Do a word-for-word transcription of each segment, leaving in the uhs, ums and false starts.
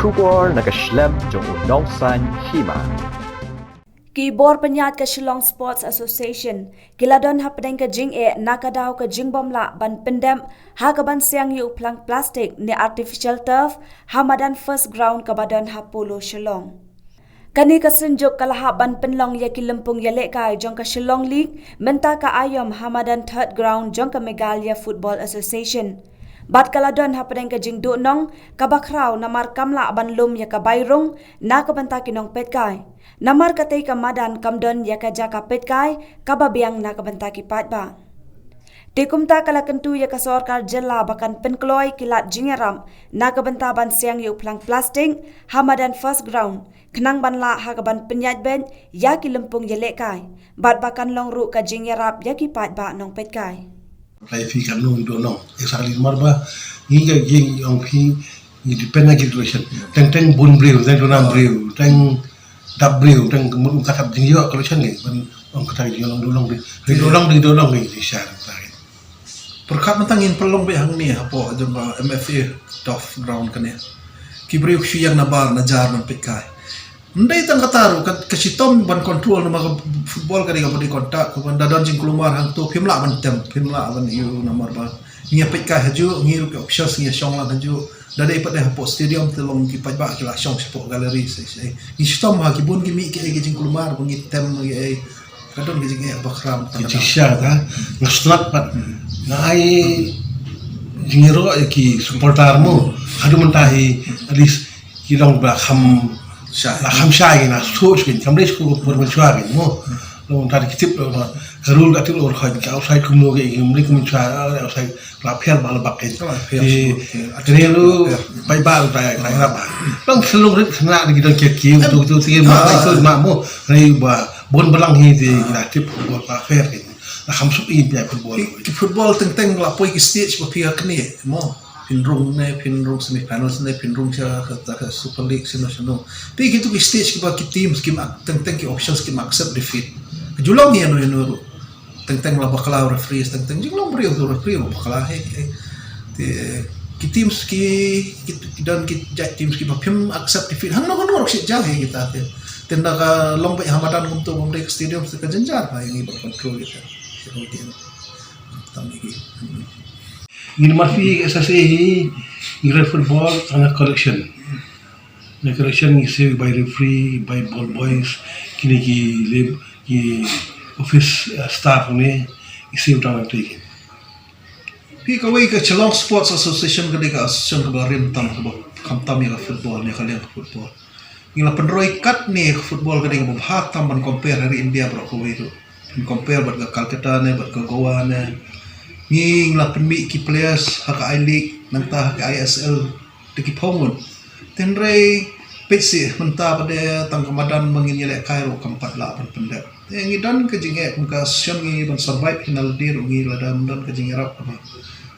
Khubor na ka shlem jong u nongsan hima. Ki bor pynïaid ka Shillong Sports Association ki la don hapdeng ka jingeh na ka daw ka jingbym lah ban pyndep ha ka ban siang ïa u phlang plastik ne artificial turf ha madan first ground ka ba don ha Polo Shillong. Kane ka synjuk ka la hap ban pynlong ïa ki lympung ïalehkai jong ka Shillong League mynta ka aïom ha madan third ground jong ka Meghalaya Football Association. Bad ka la don hapdeng ka jingduhnong ka ba khraw namar kam lah ban lum ïa ka bai rung na ka bynta ki nongpeitkai. Namar katei ka madan kam don ïa ka jaka peitkai ka ba biang na ka bynta ki paidbah. Te kumta ka la kyntu ïa ka sorkar jylla ba kan pynkloi ki lad jingïarap na ka bynta ban siang ïa u phlang plastik ha madan first ground khnang ban lah ha ka ban pynïaid beit ïa ki lympung ïalehkai bad ba kan long ruh ka jingïarap ïa ki paidbah nongpeitkai. Lai phi kan long do nong. Exactly mar ba ngi ka jing ong phi ngi depend na ki relation. Teng teng bun briew, teng do nam briew, teng dap briew, teng mut ka tap jing yo relation ni ban ong ka tang jing long do long di. Ri do long di do long di di shar ta. Pyrkhat mynta ngin pynlong beit hangne hapoh jong ka M F A turf ground kane. Ki briew ki shu ïeng na bar na jar ban peitkai. Ndei tang kata ruh ka, ka shitom ban control namar ka football ka dei ka body contact, ka ban da don jingkulmar hangto phim lah ban tem, phim lah ban ïoh namar ba ngi ïa peitkai hajuh, ngi ruh ki officials ngi ïa shong lang hajuh. Da dei pat dei hapoh stadium te long ki paidbah ki la shong shapoh gallery sei sei. Ngi shitom ha ki bun ki mih ki ei ki jingkulmar ba ngi tem ki ei. Ka don ka jingeh ba khram. Ki jingshisha ka, nga sngewthuh pat. Nga ai jingïaroh ïa ki supporter mo. Haduh mynta hi at least ki long ba kham shai. La kham shai na soh shuh kam dei shuh por mynshwa mo. Long ta ki tip lo ka rule ka tip lo ka outside kumno ki mynshwa outside. La pher ba la bak ken. La pher. Kene lu bai ba lu tai tai rap ba. Bang selung rit khna di kita kiat kiu tu tu ti ma bai tu ma mo. Ri ba bon balang hi di la tip football la pher ken. La kham suk in pia football. Ki football teng teng la poi ki stage ba pia kene mo. Pynrung ne pynrung semi finals ne pynrung cha ka Super League sino sino. Pi ki tu ki stage ki ba ki teams ki ma teng teng ki officials ki ma accept defeat. Julong ni anu anu. Teng teng la bakla referee teng teng jinglong briew tu referee la bakla he he. Te ki teams ki ki don ki judge teams ki ba phim accept defeat hang no no shi ja he kita te. Tenda ka long ba hamadan kum tu bom dei stadium se ka jenjar ha ini ba control kita. Tam iki. Ngin marfi S S A hi ngi football ana collection. Na collection ngi siew by referee, by ball boys, kini ki lib ki office staff ne ngi siew tang te ki. Pi kawei ka Shillong Sports Association ka dei ka association ka ba rim tam ka ba kham tam ïa ka football ne ka liang ka football. Ngi la pynroi kat ne ka football ka dei ka ba bha tam ban compare ha ri India baroh kawei ruh. Ban compare bad ka Calcutta ne bad ka Goa ne. Ngi la pynmih ki players ha ka I-League nangta ha ka I S L. Te ki phong un. Tynrai peit si mynta pat de tang ka madan ba ngin ïalehkai ruh kam pat lah ban pyndep. Te ngi don ka jingeh kum ka shen ngi ban survive hi na lade ruh ngi la don don ka jingïarap kaba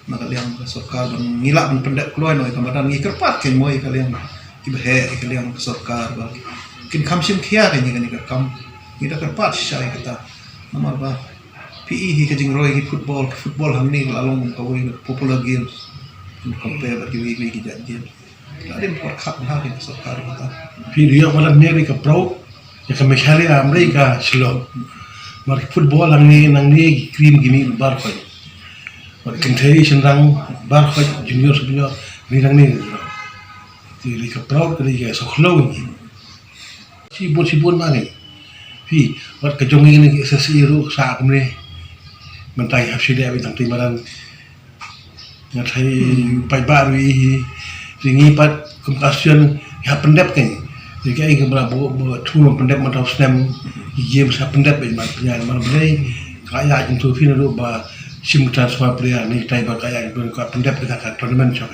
na ka liang ka sorkar ban ngi lah ban pyndep kloi noi ka madan ngi kyrpad kein mo ïa ka liang ki ba heh ïa ka liang ka sorkar ba kin kham shim khia kein ïa kane ka kam. Ngi da kyrpad shisha ïa kata. Namar ba phi i hi ka jingroi ki football, football hangne la long kum kawei na popular games. Compare bad kiwei kiwei ki jait games. Ka dei pyrkhat bha ki sorkar kata. Phi ïoh madan ne ka proud ïa ka Meghalaya, ym dei ka Shillong. Mar football nangne nangne ki cream ki mih bar khoit. Mar kynthei shynrang bar khoit, junior senior ni nangne. Te dei ka proud ka dei ka sokhlong. Shibun shibun ma ngi. Phi wat ka jong ngi ngi S S A ruh sa kumne. Mynta ngi hap shu dei tang te madan. Nga thai paidbah ruh hi. Te ngi pat kum ka sien ngi hap pyndep kein. Te kaei ka ba la buh buh thu pyndep mynta u snem. Ki games hap pyndep kein man pynïaid man pynïaid. Ka ïa jingthoh phi na ruh ba shim transfer player ni tai ba ka ïa jingthoh ka pyndep ka ka tournament shok.